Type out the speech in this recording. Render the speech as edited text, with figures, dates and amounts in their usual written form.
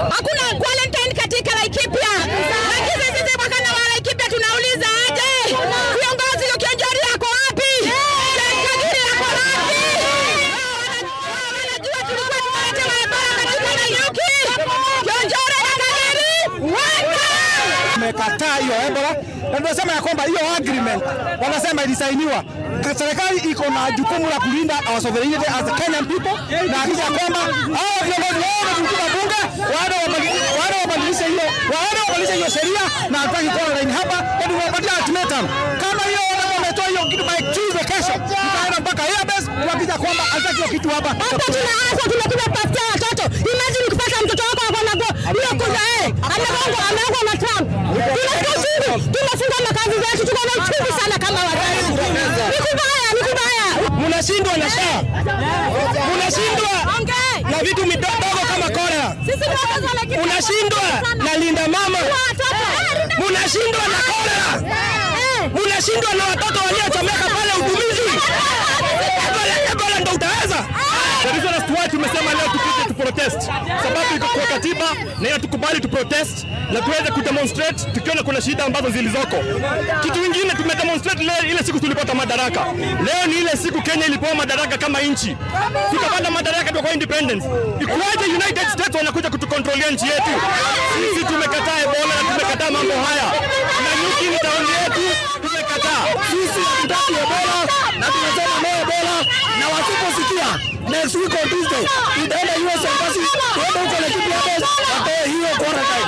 Hakuna quarantine katika Laikipia. Lakini sisi wakana wa Laikipia tunauliza aje? Viongozi Kionjori yako wapi? Kagiri yako wapi? Wanajua tulikuwa tunaletewa Ebola katika Nanyuki. Kionjori na Kagiri wote. Tumekataa hiyo Ebola na tunasema ya kwamba hiyo agreement wanasema ilisainiwa. Serikali iko na jukumu la kulinda our sovereignty as a Kenyan people, na hakikisha kwamba hao viongozi wao wametupa bunge waende wabadilishe hiyo sheria, na hatutaki quarantine hapa, na tumewapatia ultimatum. Kama hiyo wametoa hiyo kitu by Tuesday, kesho tutaenda mpaka Airbase kuhakikisha kwamba hatutaki hiyo kitu hapa. Hapa tunaanza tumekuja kutafutia watoto. Imagine ukipata mtoto wako ako na hiyo kuja amegongwa na Trump. Tunasikia uchungu, tunafunga makazi zetu, tuko na uchungu sana kama wazazi. Ni kubaya, ni kubaya. Munashindwa na SHA, munashindwa na vitu midogo kama cholera, Sisi ni wazazi wa Laikipia. Munashindwa na linda mama, munashindwa na cholera, munashindwa na watoto waliochomeka pale Utumizi. Ebola, Ebola ndo utaweza? The reason as to why tumesema leo tukuje tu protest, sababu iko kwa katiba na hiyo tukubali tu protest na tuweze kudemonstrate tukiona kuna shida ambazo zilizoko. Kitu kingine tumedemonstrate leo, ile siku tulipata madaraka. Leo ni ile siku Kenya ilipewa madaraka kama nchi, tukapata madaraka kwa independence. Ikuwaje United States wanakuja kutukontrolia nchi yetu? Sisi tumekataa Ebola na tumekataa mambo haya. Nanyuki ni tauni yetu, tumekataa. Sisi hatutaki Ebola na tunasema no Ebola, na wasiposikia, next week on Tuesday tutaenda US Embassy, tuende huko Laikipia watoe hiyo quarantine.